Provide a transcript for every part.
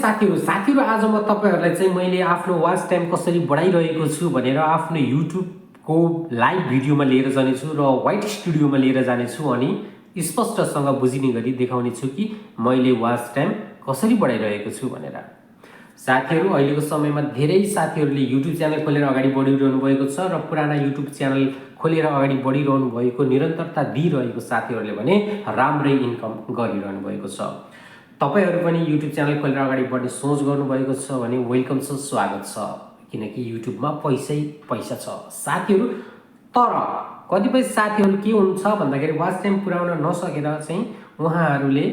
साथीहरु आज म तपाईहरुलाई चाहिँ मैले आफ्नो वाच टाइम कसरी बढाइरहेको छु भनेर आफ्नो युट्युबको लाइभ भिडियोमा लिएर जाने छु र व्हाइट स्टुडियोमा लिएर जाने छु अनि स्पष्टसँग बुझिने गरी देखाउने छु कि मैले वाच टाइम कसरी बढाइरहेको छु भनेर। साथीहरु अहिलेको समयमा धेरै साथीहरुले युट्युब च्यानल खोलेर अगाडि बढिरहनु भएको छ र पुराना युट्युब च्यानल खोलेर अगाडि बढिरहनु भएको निरन्तरता दिइरहेको साथीहरुले भने राम्रै इन्कम गरिरहनु भएको छ। तपाईहरु पनि युट्युब च्यानल खोलेर अगाडि बढ्ने सोच गर्नुभएको छ भने वेलकम छ, स्वागत छ, किनकि युट्युबमा पैसै पैसा छ साथीहरु। तर कतिपय साथीहरु के हुन्छ भन्दाखेरि वाच टाइम पुर्याउन नसकेर चाहिँ उहाँहरुले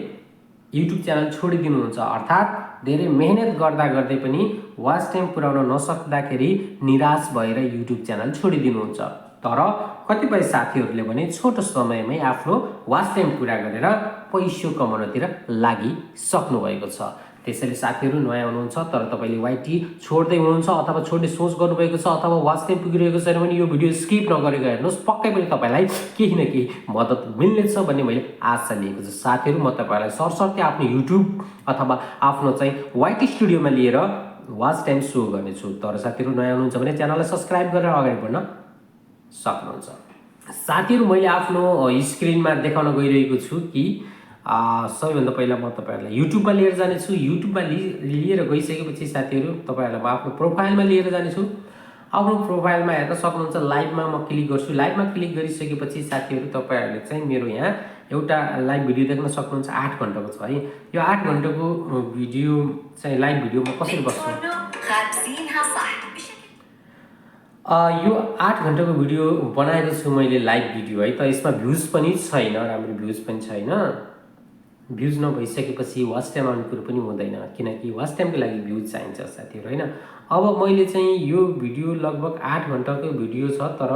युट्युब च्यानल छोडिदिनुहुन्छ, अर्थात् धेरै मेहनत गर्दा गर्दै पनि वाच टाइम पुर्याउन नसक्दाखेरि निराश भएर युट्युब च्यानल छोडिदिनुहुन्छ। तर कतिपय साथीहरुले भने छोटो समयमै आफ्नो वाच टाइम पूरा गरेर पैसा कमाउनतिर लागिसक्नु भएको छ। त्यसैले साथीहरु नयाँ हुनुहुन्छ तर तपाईले वाइटी छोड्दै हुनुहुन्छ अथवा छोड्ने सोच गर्नुभएको छ अथवा वाच टाइम पुगिरहेको छैन भने यो भिडियो स्किप नगरेर हेर्नुस्, पक्कै पनि तपाईलाई केही न केही मद्दत मिल्नेछ भन्ने मैले आशा लिएको छु। साथीहरु म तपाईलाई सरसर्ती आफ्नो युट्युब अथवा आफ्नो चाहिँ वाइटी स्टुडियोमा लिएर वाच टाइम सो गर्नेछु। तर साथीहरु नयाँ हुनुहुन्छ भने च्यानललाई सब्स्क्राइब गरेर अगाडि बढ्न सक्नुहुन्छ। साथीहरु मैले आफ्नो स्क्रिनमा देखाउन गइरहेको छु कि सबैभन्दा पहिला म तपाईहरुलाई युट्युबमा लिएर जाने छु। युट्युबमा लिएर गइसकेपछि साथीहरु तपाईहरुलाई म आफ्नो प्रोफाइलमा लिएर जाने छु। आफ्नो प्रोफाइलमा हेर्न सक्नुहुन्छ, लाइभमा म क्लिक गर्छु। लाइभमा क्लिक गरिसकेपछि साथीहरु तपाईहरुले चाहिँ मेरो यहाँ एउटा लाइभ भिडियो देख्न सक्नुहुन्छ, 8 घण्टाको छ है। यो 8 घण्टाको भिडियो चाहिँ लाइभ भिडियो म कसरी बस्छु, यो 8 घण्टाको भिडियो बनाएको छु मैले लाइभ भिडियो है। त यसमा भ्युज पनि छैन, राम्रो भ्युज पनि छैन। भ्युज नभइसकेपछि वाच टाइम आउने कुरो पनि हुँदैन, किनकि वाच टाइमको लागि भ्युज चाहिन्छ साथीहरु हैन। अब मैले चाहिँ यो भिडियो लगभग 8 घण्टाको भिडियो छ, तर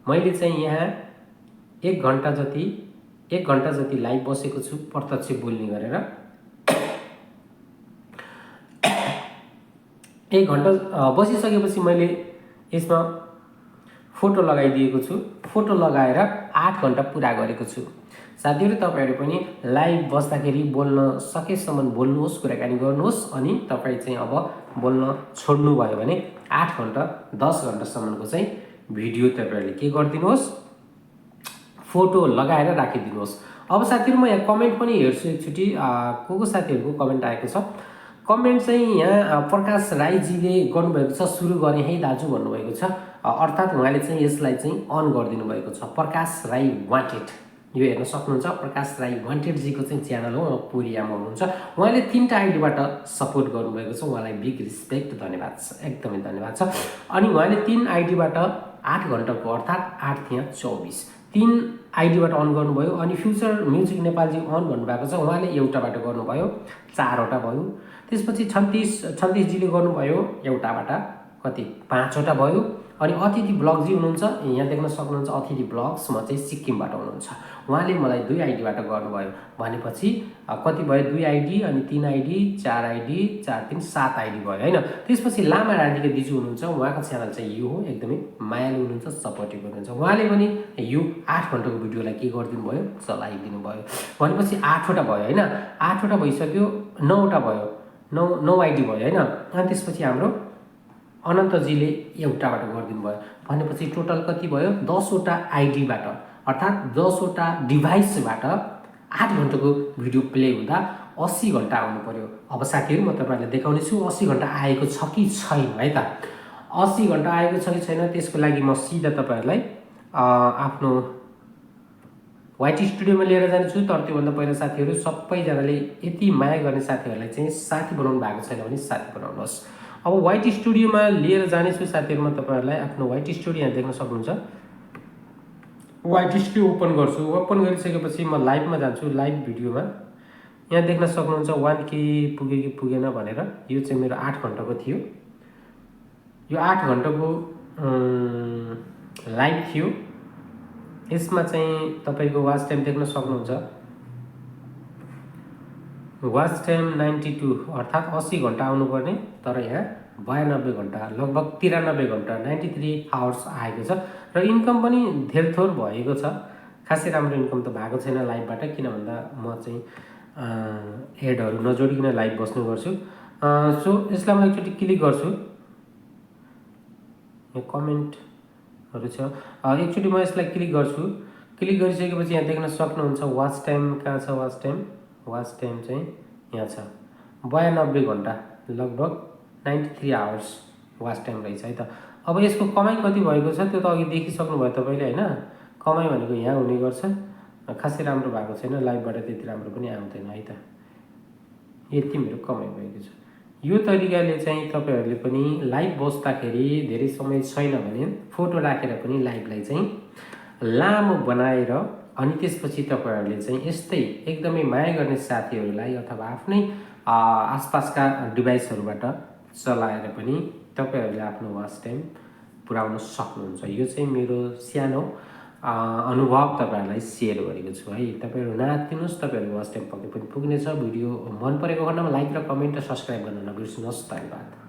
मैले चाहिँ यहाँ 1 घण्टा जति लाइभ बसेको छु प्रत्यक्ष बोल्ने गरेर। 1 घण्टा बसिसकेपछि मैले यसमा फोटो लगाइदिएको छु। फोटो लगाएर 8 घण्टा पूरा गरेको छु। साथीहरु तपाईहरु पनि लाइभ बस्दाखेरि बोल्न सकेसम्म बोल्नुहोस्, कुराकानी गर्नुहोस्। अनि तपाई चाहिँ अब बोल्न छोड्नु भयो भने 8 घण्टा 10 घण्टासम्मको चाहिँ भिडियो तपाईहरुले के गर्दिनुहोस्, फोटो लगाएर राखिदिनुहोस्। अब साथीहरु म यहाँ कमेन्ट पनि हेर्छु एकचोटी को साथीहरुको कमेन्ट आएको छ। कमेन्ट चाहिँ यहाँ प्रकाश राईजीले गर्नुभएको छ, सुरु गरे है दाजु भन्नुभएको छ। अर्थात् उहाँले चाहिँ यसलाई चाहिँ अन गरिदिनु भएको छ, प्रकाश राई वान्टेड। यो हेर्न सक्नुहुन्छ, प्रकाश राई वान्टेड जीको चाहिँ च्यानल हो, कोरियामा हुनुहुन्छ। उहाँले 3टा आइडीबाट सपोर्ट गर्नुभएको छ, उहाँलाई बिग रिस्पेक्ट, धन्यवाद छ, एकदमै धन्यवाद छ। अनि उहाँले 3 आइडीबाट 8 घण्टाको अर्थात् 8 थिया 24 3 आइडीबाट अन गर्नुभयो। अनि फ्युचर म्युजिक नेपालजी अन भन्नुभएको छ, उहाँले एउटाबाट गर्नुभयो, 4 वटा भयो। त्यसपछि 36 जीले गर्नुभयो एउटाबाट, कति 5 वटा भयो। अनि अतिथि ब्लग्स हुनुहुन्छ, यहाँ देख्न सक्नुहुन्छ अतिथि ब्लग्स, म चाहिँ सिक्किमबाट हुनुहुन्छ। उहाँले मलाई 2 आइडीबाट गर्नुभयो भनेपछि कति भयो, 2 आइडी अनि 3 आइडी 4 आइडी 4 3 7 आइडी भयो हैन। त्यसपछि लामा राधिका दिजु हुनुहुन्छ, उहाँको च्यानल चाहिँ यो हो, एकदमै मायालु हुनुहुन्छ, सपोर्टिभ हुनुहुन्छ। उहाँले पनि यो 8 घण्टाको भिडियोलाई के गरिदिनु भयो, चलाइदिनु भयो भनेपछि 8 वटा भयो हैन। 8 वटा भइसक्यो, 9 वटा भयो, 9 आइडी भयो हैन। अनि त्यसपछि हाम्रो अनन्तजीले एउटाबाट गरिदिनु भयो भनेपछि टोटल कति भयो, 10 वटा आइडीबाट अर्थात् 10 वटा डिभाइसबाट 8 घण्टाको भिडियो प्ले हुँदा 80 घण्टा आउनु पर्यो। अब साथीहरु म तपाईहरुलाई देखाउने छु 80 घण्टा आएको छ कि छैन है त। 80 घण्टा आएको छ कि छैन त्यसको लागि म सिधा तपाईहरुलाई आफ्नो वाइटी स्टुडियोमा लिएर जान्छु। तर त्योभन्दा पहिला साथीहरु सबैजनाले यति माया गर्ने साथीहरुलाई चाहिँ साथी बनाउनु भएको छैन भने साथी बनाउनुहोस्। अब वाइटी स्टुडियोमा लिएर जानेछु साथीहरु, म तपाईहरुलाई आफ्नो वाइटी स्टुडियो यहाँ देख्न सक्नुहुन्छ। वाइटी स्टुडियो ओपन गर्छु, ओपन गरिसकेपछि म लाइभमा जान्छु। लाइभ भिडियोमा यहाँ देख्न सक्नुहुन्छ 1K पुग्यो कि पुगेन भनेर। यो चाहिँ मेरो 8 घण्टाको थियो, यो 8 घण्टाको लाइभ थियो। यसमा चाहिँ तपाईको वाच टाइम देख्न सक्नुहुन्छ, वाच टाइम 92 अर्थात् 80 घण्टा आउनु पर्ने, तर यहाँ 92 घण्टा लगभग 93 घण्टा 93 आवर्स आएको छ। र इन्कम पनि धेर थोर भएको छ, खासै राम्रो इन्कम त भएको छैन लाइभबाट, किन भन्दा म चाहिँ एडहरु नजोडिकन लाइभ बस्ने गर्छु। सो यसलाई म एकचोटि क्लिक गर्छु। यो कमेन्टहरू छ, एकचोटि म यसलाई क्लिक गर्छु। क्लिक गरिसकेपछि यहाँ देख्न सक्नुहुन्छ वाच टाइम कहाँ छ। वाच टाइम चाहिँ यहाँ छ 92 घन्टा, लगभग 93 आवर्स वाच टाइम रहेछ है त। अब यसको कमाइ कति भएको छ त्यो त अघि देखिसक्नुभयो तपाईँले होइन। कमाइ भनेको यहाँ हुने गर्छ, खासै राम्रो भएको छैन, लाइभबाट त्यति राम्रो पनि आउँदैन है त। यति मेरो कमाइ भएको छ। यो तरिकाले चाहिँ तपाईँहरूले पनि लाइभ बस्दाखेरि धेरै समय छैन भने फोटो राखेर पनि लाइभलाई चाहिँ लामो बनाएर अनि त्यसपछि तपाईँहरूले चाहिँ यस्तै एकदमै माया गर्ने साथीहरूलाई अथवा आफ्नै आसपासका डिभाइसहरूबाट चलाएर पनि तपाईँहरूले आफ्नो वाच टाइम पुर्याउन सक्नुहुन्छ। यो चाहिँ मेरो सानो अनुभव तपाईँहरूलाई सेयर गरेको छु है। तपाईँहरू नआत्तिनुहोस्, तपाईँहरूको वाच टाइम पक्कै पनि पुग्नेछ। भिडियो मन परेको खण्डमा लाइक र कमेन्ट र सब्सक्राइब गर्न नबिर्सनुहोस्। धन्यवाद।